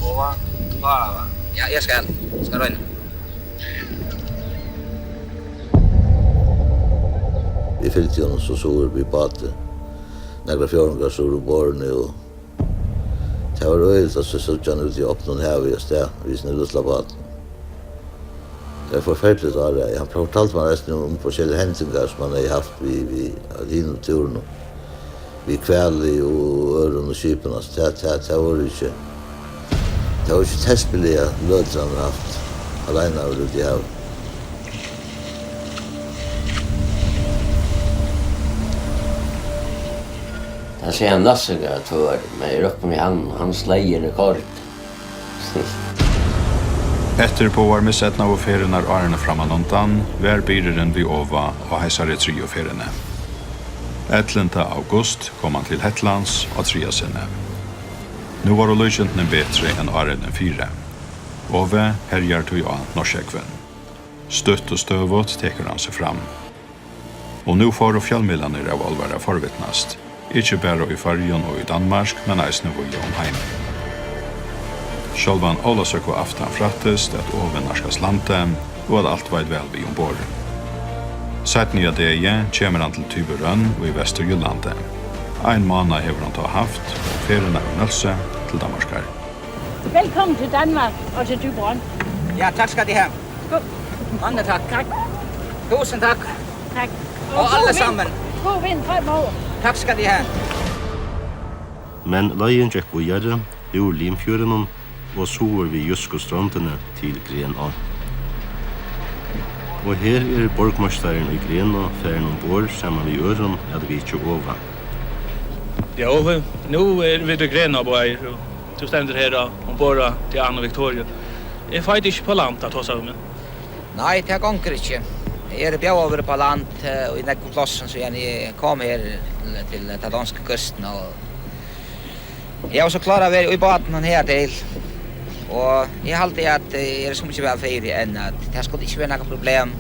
Og hvat? Bara. Ja, eg skal. Skal royna. Eg fylgdi honum so suður við báti. Nakrar fjórðingar suður um Borneo, og tað var øgiligt at síggja hann úti í opnum havi avstað við sínum lítla báti. Tað er forferdiligt áræði. Hann fortaldi mær eisini um forskelligar hendingar, sum hann hevði havt við, við hinum túrunum, við hvali og øðrum og skipum. Altso, tað, tað, tað vóru ikki, tað vóru ikki tespiligar løtur, hann hevur havt aleina úti í havi. Tað sigur hann næstan, at tað var, men eg rokni við, hann, hann sló rekord. Eftir báðar miseydnaðu ferðirnar árini frammanundan var byrðurin við Ova á hesari triðju ferðini. Ellivta august kom hann til Hetlands á triðja sinni. Nú vóru líkindini betri enn árini fyri. Ove herjar tí á Norðsjógvin. Støtt og støðugt tekur hann seg fram. Og nú fóru fjølmiðlarnir av álvara at forvitnast, ikki bara í Føroyum og í Danmark, men eisini víða um heim. Sjálvan ólavsøkuaftan frættist, at Ove nærkast landi og at alt veit væl við umborð. Seinni á degi kemur hann til Thyborøn í Vesturjylland. Ein mánað hevur hann tá havt, og ferðina úr Nólsoy til Danmarkar. Velkommen til Danmark og til Thyborøn. Ja, tak skal De have. Skål. Mange tak. Tak. Tusind tak. Tak. Og alle sammen. God vind fremover. Tak skal De have. Men leiðin gekk víðari úr Limfjørðinum og suður við jøsku strondini til Grenaa. Og her er borgmeistarin í Grenaa farin umborð saman við øðrum at vitja Ova. Ja, Ove, nú eru vit í Grenaa báðir, og tú stendur her á, umborð á Diana Victoria. Eg fái teg ikki upp á land at tosa við meg. Nei, tað gongur ikki. Eg eri bjóðaður upp á land, eh, í nógvum plássum, síðan eg kom her til, til ta danska kysten, og eg havi so klárað at vera í bátinum her til. Og eg haldi, at, eh, eg eri so mikið væl fyri, enn at tað skuldi ikki vera nakað problem.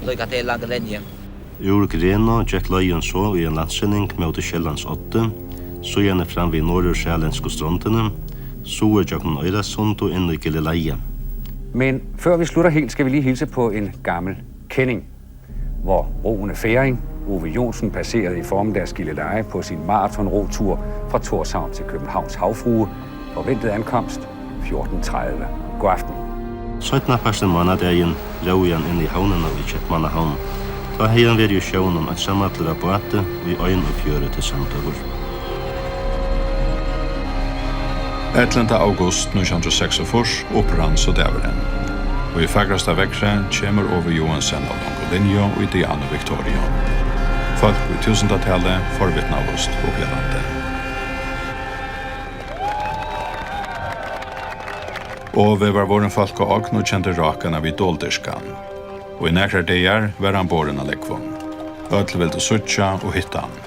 Líka til Langalinju. Úr Grenaa gekk leiðin so í ein landsynning móti Sjellands oddi, síðani fram við norðursælendsku strondini, suður gjøgnum Oyrasund og inn í Gilleleje. Men før vi slutter helt, skal vi lige hilse på en gammel kending. Vor roende færing, Ove Joensen, passerede i formiddags Gilleleje på sin maratonrotur fra Tórshavn til Københavns Havfrue. Forventet ankomst fjorten tredive god aften. Seinnapartin mánadagin róði hann inn í havnina í Keypmannahavn. Tá hevði hann verið í sjónum einsamallur á báti í einogfjøruti samdøgur. Ellivta august nítjan hundrað og seksogfýrs upprann so dagurin. Og í fagrasta veðri kemur Ove Joensen á Longu linju í Diana Victoria. Fólk í túsundatali forvitnaðust uppi á landi. Ove var vorðin fólkaogn og kendi rákuna við doldýrskan. Og í nakrar dagar var hann borin á lógvum. Øll vildu síggja og hitta hann.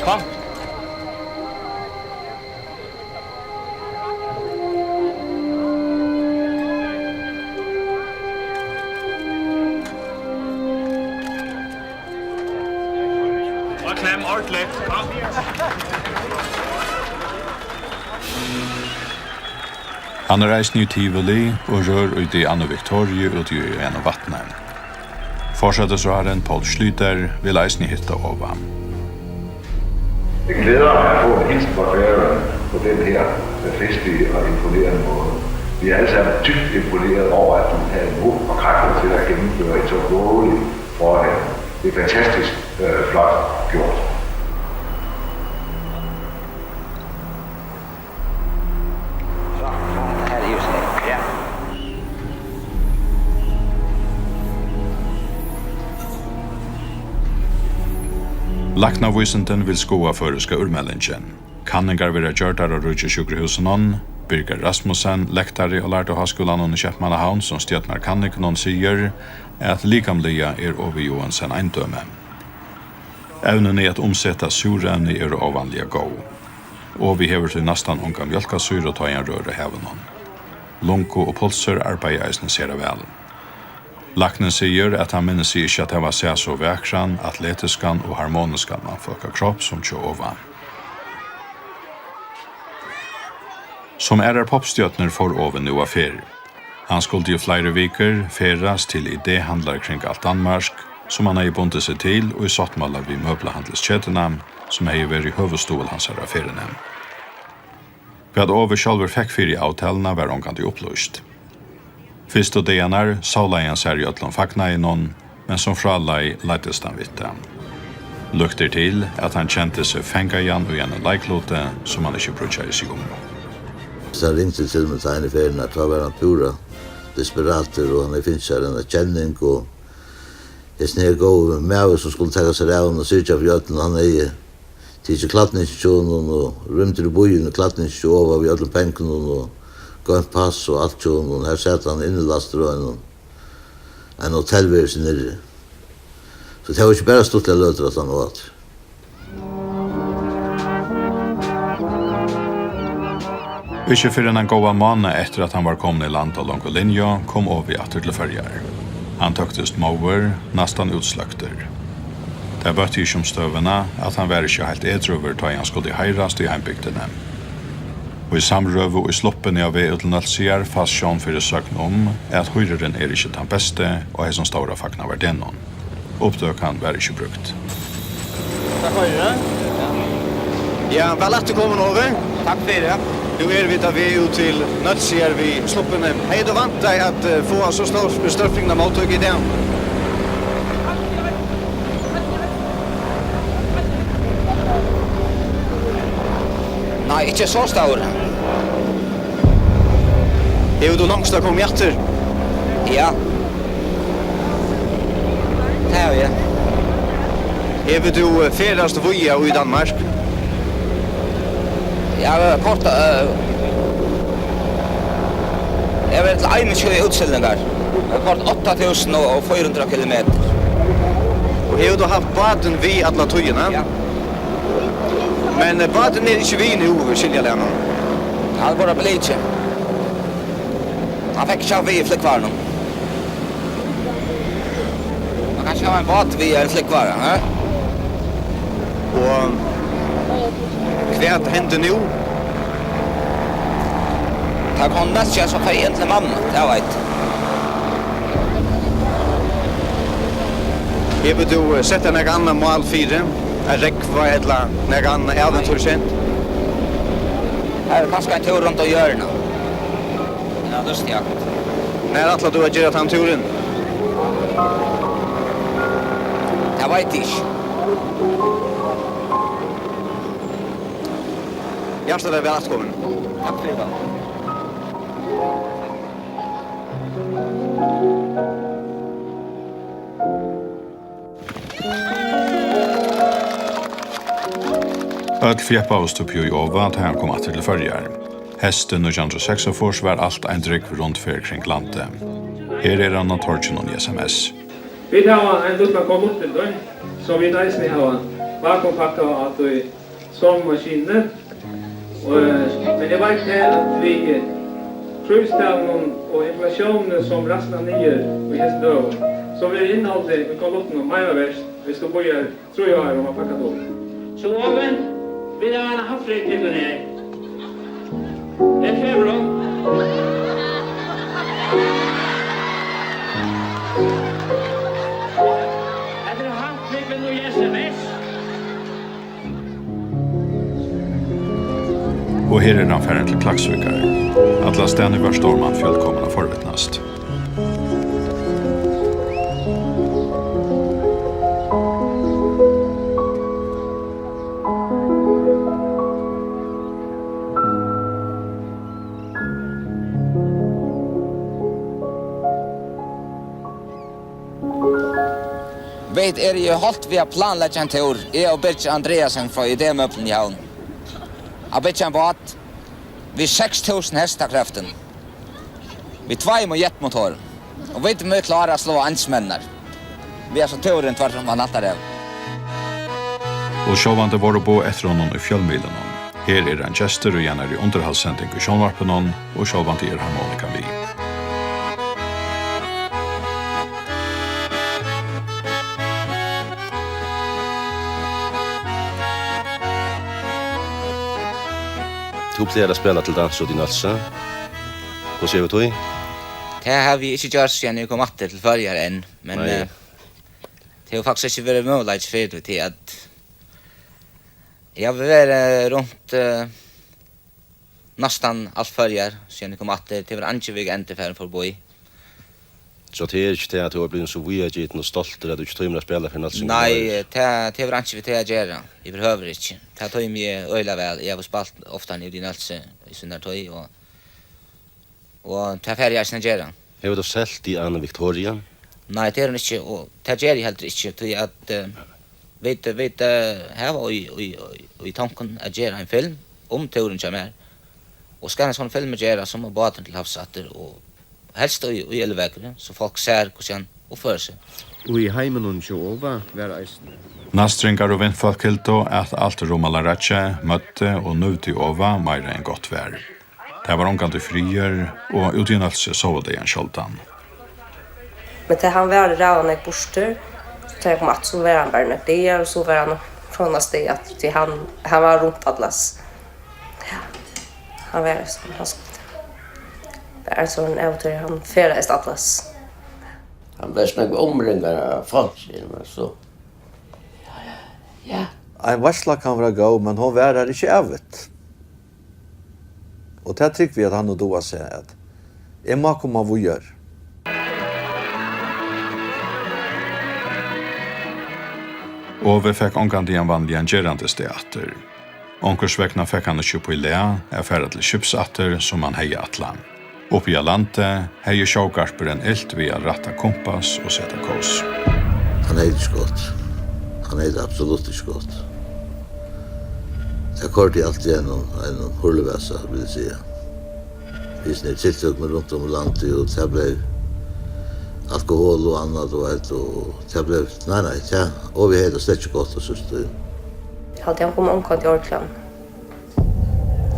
Kom. Og klem ordentligt. Kom. Hann er eisini í Tivoli og rør í Diana Victoria úti í einum vatni. Forsætisráðharrin Poul Schlüter vil eisini hitta Ova. Det glæder mig at få en hilsen fra Færøerne på den her, øh, festlige og imponerende måde. Vi er alle sammen dybt imponeret over, at du her nu har kræfter til at gennemføre en så modig forehavende. Det er fantastisk, øh, flot gjort. Læknavísindin vil skoða føroyska úrmælingin. Kanningar verða gjørdar á Ríkissjúkrahúsinum. Birger Rasmussen, lektari á Lærda Háskúlanum í Keypmannahavn, sum stjórnar kanningunum, sigur, at likamliga er Ove Joensen eindømi. Evnini at umseta súrevni eru óvanliga góð. Ove hevur tí næstan onga mjólkarsýru, tá ið hann rør á havinum. Lungu og pulsur arbeiða eisini sera væl. Læknin sigur, at hann minnist seg ikki at hava sæð so vakran, atletiskan og harmoniskan mannfólkakropp sum hjá Ova. Sum aðrar poppstjørnur fór Ove nú á ferð. Hann skuldi í fleiri vikur ferðast til idéhandlar kring alt Danmark, sum hann hevði bundið seg til í sáttmála við møblahandilsketuna, sum hevði verið høvuðsstuðul hansara á ferðini. Hvat Ove sjálvur fekk fyri avtaluna, var ongantíð upplýst. Fyrstu dagarnar sálaði hann sær í øllum fagnaðinum, men sum frá leið leiddist hann við tað. Líkt er til, at hann kendi seg fangaðan í einum leikluti, sum hann ikki brýddi seg um. So hann ringdi til mín eina ferð, at tá var hann púra desperatur, og hann hevði fingið sær eina kenning, og hesin her góði maður, sum skuldi taka sær av honum og syrgja fyri øllum, hann hevði tikið klædningin hjá honum og rýmdur í býin í klædningi hjá Ova við øllum pengunum og goymt pass og alt hjá honum. Har sat hann innilæstur á einum, einum hotelværelsi niðri. So tað var ikki bara stuttligar løtur aftan á aftur. Ikki fyrr enn ein góðan mánað eftir, at hann var komin í land á Longu Linju, kom Ovi aftur til Føroyar. Hann tóktist móður, næstan útsløktur. Tað bøtti ikki um støðuna, at hann var ikki heilt edrúur, tá ið hann skuldi heiðrast í heimbygdini. Í samrøðu í sluppini á veg út til Nólsoyar fæst sjón fyri søgn um, at hýrurin er ikki tann besti á hesum stóra fagnaðardegnum. Upptøkan var ikki brúkt. Takk fyri. Ja, væl afturkomin, Ovi. Takk fyri. Nú eru vit á veg út til Nólsoyar við sluppini. Hevði tú væntað at, eh, fáa so stór, stórfingna móttøku í dag? Nei, ikki so stór. Hevur tú longst at koma aftur? Ja. Tað havi eg. Hevur tú, eh, ferðast víða í Danmark? Ja, eg havi koyrt, eh, eg havi verið til einogtjúgu útstillingar. Eg havi koyrt átta túsund og fýra hundrað kilometrar. Og hevur tú havt bátin við alla tíðina? Ja. Men, eh, báturin er ikki við nú, skilji eg nú. Hann er bara blivin. Hann fekk ikki havt við í flúgvaranum. Man kann ikki hava ein bát við ein flúgvara, ha? Og hvat hendi nú? Tað kom næstan so feitt inn til mammu, tað veit. Hevur tú, eh, sett tær nakað annað mál fyri? At rógva ella nakað annað ævintýrskent? Her er kanska ein túr runt um jørðina. Ja, lystjakt. Nær ætlar tú at gera tann túrin? Tað veit eg ikki. Hjartaliga vælkomin. Takk fyri tað. Øll fjeppaðust upp í Ova, tá hann kom aftur til Føroyar. Heystið nítjan hundrað og seksogfýrs var alt ein drúgv rundferð kring landið. Her er hann á torginum í S M S. Vit hava ein lítlan konvolutt til tín, sum vit eisini hava vakuumpakkað á tí somu maskinuni. Og, eh, men eg veit tað, at við, eh, prístalinum og inflatiónini, sum ræsna niður í hesum døgum, so verður innihaldið í konvoluttinum meira vert, viss tú bíðar trý ár, um at pakka tað upp. So, Ovi, vit hava eina havfrúgv til tín her. Her kemur hon. Hetta er havfrúgvin í S M S. Og her er hann farin til Klaksvíkar. Allastaðni var stór mannfjøld komin at forvitnast. Vit eru í holt við at planleggja ein túr, eg og Birgir Andreasen frá Idémøblum í Havn. At byggja ein bát við seks túsund hestakrøftum, við tveimum jetmotorum. Og vit mugu klára at sláa einsmenninar. Við hasum túrin tvørtur um Atlanterhavið. Og sjálvandi vóru boð eftir honum í fjølmiðlunum. Her er hann gestur í einari undirhaldssending í sjónvarpinum, og sjálvandi er harmonikan við. Tú plagar at spæla til dans úti í Nólsoy. Hvussu hevur tú? Tað havi eg ikki gjørt, síðan eg kom aftur til Føroyar enn, men, Nei. eh, tað hevur faktiskt ikki verið møguleiki fyri tí, tí at eg havi verið runt, eh, næstan alt Føroyar, síðan eg kom aftur. Tað var Eingevik endi farin forbí. So tað er ikki tað, at tú er blivin so víðagitin og stoltur, at tú ikki tímir at spæla fyri Nólsoyar? Nei, tað, tað hevur einki við tað at gera, yvirhøvur ikki. Tað tími eg øgiliga væl. Eg havi spælt ofta úti í Nólsoy í sínar tíð, og, og tað fari eg eisini at gera. Hevur tú selt Diana Victoria? Nei, tað er hon ikki, og tað geri eg heldur ikki, tí at, eh, vit, vit, eh, hava í, í, í, í tonkum at gera ein film um túrin hjá mær. Og skal ein sånn film gera, so má báturin til havs aftur, og helst í, í illveðri, so fólk sær, hvussu hann uppførir seg. Og í heiminum hjá Ova var eisini. Næstringar og vinfólk hildu, at alt Rummalarakið møtti og nívdi Ova meira enn gott var. Tað var ongantíð friður, og úti í Nólsoy sóu tey hann sjáldan. Men tá hann var ræðuliga nógv burtur, so tá eg kom aftur, so var hann bara nøkur dagar, og so var hann frá næsta degi aftur, tí hann, hann var runt allas. Ja, hann var so, hann skuldi. Bara so ein av tí, hann ferðaðist allas. Hann bleiv so nógv umringaður av fólki, men so. Ja, ja, ja. Ein veitsla kann vera góð, men hon varar ikki ævigt. Og tað trúgvi eg, at hann hevur dugað at sæð, at eg má koma víðari. Ove fekk ongantíð ein vanligan gerandisdag aftur. Onkursvegna fekk hann ikki upp í lag at fara til skips aftur, sum hann hevði ætlað. Uppi á landi hevði sjógarpurin ilt við at rætta kumpass og seta kós. Hann hevði tað ikki gott. Hann hevði tað absolutt ikki gott. Tað koyrdi altíð einum, einum hurlivasa, vil eg siga. Við sínum tiltøkum runt um í landi, og tað bleiv alkohol og annað, tú veit, og tað bleiv, nei, nei, tað, og vit høvdu tað slett ikki gott á síðstu tíð. Eg haldi, hann kom ongantíð í ordan.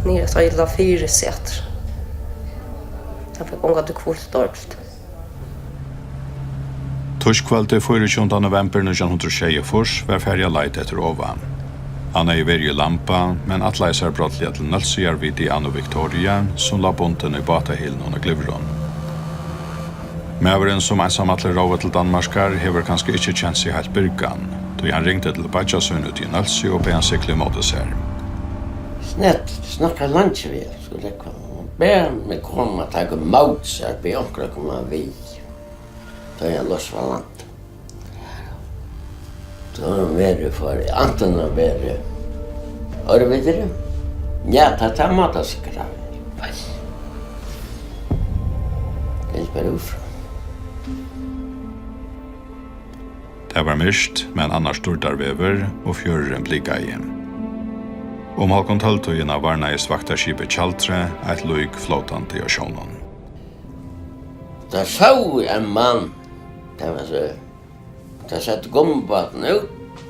Niður at heila fyri seg aftur. Hann fekk ongantíð hvílt ordiliga. Týskvøldið fýraogtjúgunda novembur nítjan hundrað og sjeyogfýrs var farið at leita eftir Ova. Hann hevði verið í Lamba, men ætlaði sær brádliga til Nólsoyar við Diana Victoria, sum lá bundin í bátahylinum á Glyvrum. Maðurin, sum einsamallur róaði til Danmarkar, hevur kanska ikki kent seg heilt byrgan, tí hann ringdi til beiggja sín úti í Nólsoy og bað hann sigla ímóti sær. Snett, snakka leingi við, skuldi eg koma. Hon bað meg koma at taka ímóti sær, bað onkran koma við. Tá eg loss frá landi. Tá verður farið, antin tað verður ørvitri. Ja, tað, tað má tað sikkurt hava verið. Tað er bara út frá. Tað var myrkt, men annars dýrdarveður, og fjørðurin blikaði. Um hálvgum tólv-tíðina varnaðist vaktarskipið Tjaldrið eitt lík flótandi á sjónum. Tá sóu vit ein mann, tað var so, tá setti gummibátin út.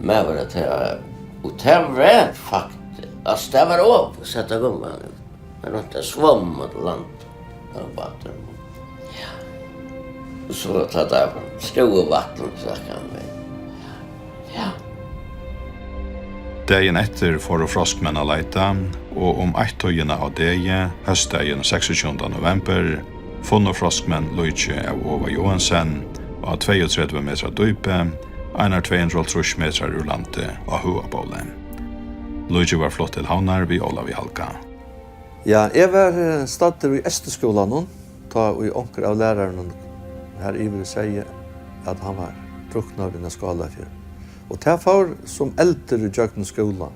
Maður at tað, og tað var faktiskt, altso, tað var Ove, setta gummibátin út. Men hann royndi at svomma til land, á bátinum. Ja. Og so tá tað var stórt vatn, so kann man. Ja. Dagin eftir fóru froskmenn at leita, og um eitt-tíðina á degi, hósdagin seksogtjúgunda novembur, funnu froskmenn líkið av Ova Joensen á tveyogtretivu metra dýpi, einar tvey hundrað og hálvtrýss metrar úr landi, á Høgabóli. Líkið var flutt til Havnar við Ólavi Halga. Ja, eg var, eh, staddur í Eysturskúlanum, tá ið onkur av lærarunum har yviri segði, at hann var druknaður inn á Skálafjørð. Og tað fór sum eldur í gjøgnum skúlan.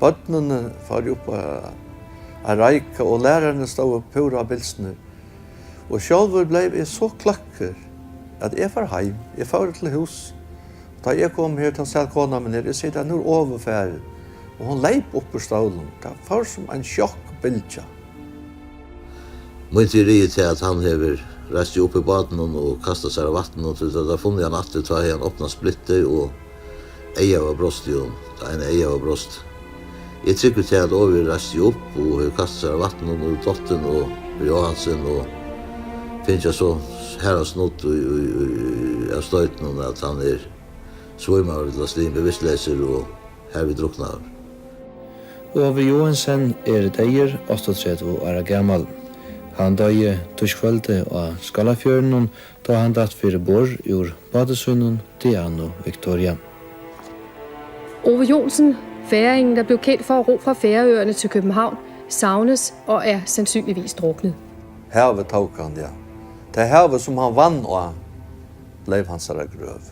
Børnini fóru upp at, at reika, og lærararnir stóðu púra bilsnir. Og sjálvur bleiv eg so kløkkur, at eg fór heim. Eg fór til hús. Tá eg kom her, tá sat kona mín her. Eg sigi, at nú er Ove farin. Og hon leyp upp úr stólinum. Tað fór sum ein sjokkbylgja. Mín teori er tað, at hann hevur reist seg upp í bátinum og kastað sær á vatninum, tí tá teir funnu hann aftur, tá hevði hann opnað splittið, og eygað var brostið um, tað eina eygað var brost. Eg trúgvi tað, at Ove reist seg upp og hevur kastað sær á vatninum og dottin og verið áhaldsin og fingið so harðan snudd í, í, í, í, av støytinum, at hann er svímaður ella slim bevistuleysur og harvið druknaður. Ove Joensen er deyður áttaogtretivu ára gamal. Hann doyði týskvøldið á Skálafjørðinum, tá hann datt fyri borð úr báti sínum Diana Victoria. Ove Joensen, færingen, der blev kendt for at ro fra Færøerne til København, savnes og er sandsynligvis druknet. Havið tók hann, ja. Tað havið, sum hann vann á, bleiv hansara grøv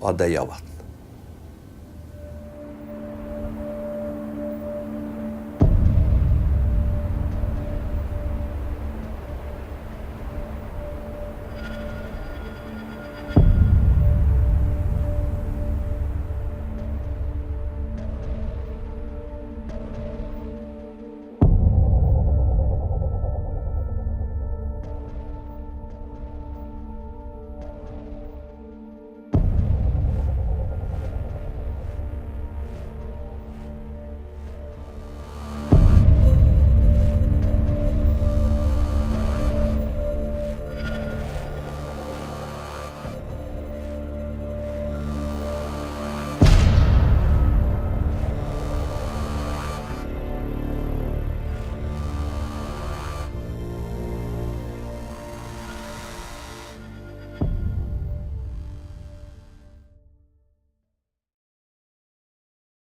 á deyðavatni.